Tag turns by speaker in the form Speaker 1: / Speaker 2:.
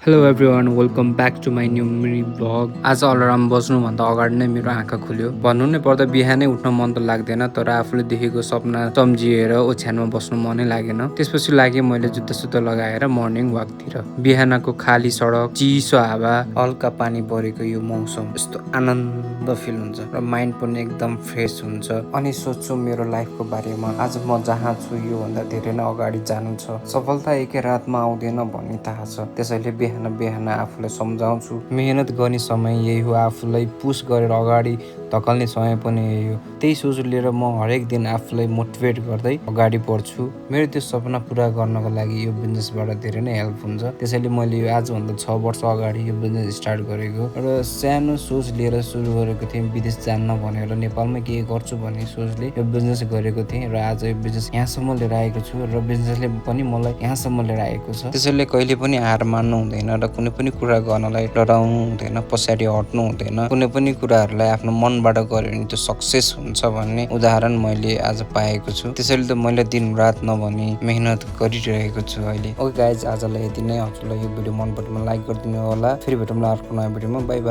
Speaker 1: Hello everyone welcome back to my new mini vlog. आज alarm बज्नुभन्दा अगाडि नै मेरो आँखा खुल्यो। भन्नु नै पर्दा बिहानै उठ्न मन त लाग्दैन, तर आफूले देखेको सपना सम्झिएर ओछ्यानमा बस्नु मनै लागेन। त्यसपछि लागे मैले जुत्ता सुत्ता लगाएर मर्निङ वाकतिर। बिहानको खाली सडक, चिसो हावा, हल्का पानी परेको यो मौसम यस्तो आनन्द फिल हुन्छ र माइन्ड पनि एकदम फ्रेस हुन्छ। अनि सोच्छु मेरो लाइफको बारेमा, आज म जहाँ छु यो भन्दा धेरै नै अगाडि जानु छ। सफलता एकै रातमा आउँदैन भन्ने थाहा छ, त्यसैले बिहान आफूलाई सम्झाउँछु मेहनत गर्ने समय यही हो, आफूलाई पुस गरेर अगाडि धकाल्ने समय पनि यही हो। त्यही सोच लिएर म हरेक दिन आफूलाई मोटिभेट गर्दै अगाडि बढ्छु। मेरो त्यो सपना पुरा गर्नको लागि यो बिजनेसबाट धेरै नै हेल्प हुन्छ। त्यसैले मैले यो आजभन्दा 6 वर्ष अगाडि यो बिजनेस स्टार्ट गरेको र सानो सोच लिएर सुरु गरेको थिएँ, विदेश जान्न भनेर नेपालमै केही गर्छु भन्ने सोचले यो बिजनेस गरेको थिएँ र आज यो बिजनेस यहाँसम्म लिएर आएको छु र बिजनेसले पनि मलाई यहाँसम्म लिएर आएको छ। त्यसैले कहिले पनि हार मान्नु हुँदैन र कुनै पनि कुरा गर्नलाई डराउनु हुँदैन, पछाडि हट्नु हुँदैन। कुनै पनि कुराहरूलाई आफ्नो मनबाट गर्यो भने त्यो सक्सेस हुन्छ भन्ने उदाहरण मैले आज पाएको छु। त्यसैले त मैले दिन रात नभनी मेहनत गरिरहेको छु अहिले। ओके गाइज, आजलाई यति नै। हजुरलाई यो भिडियो मन परेमा लाइक गरिदिनु होला। फेरि भेटौँला अर्को नयाँ भिडियोमा। Bye bye.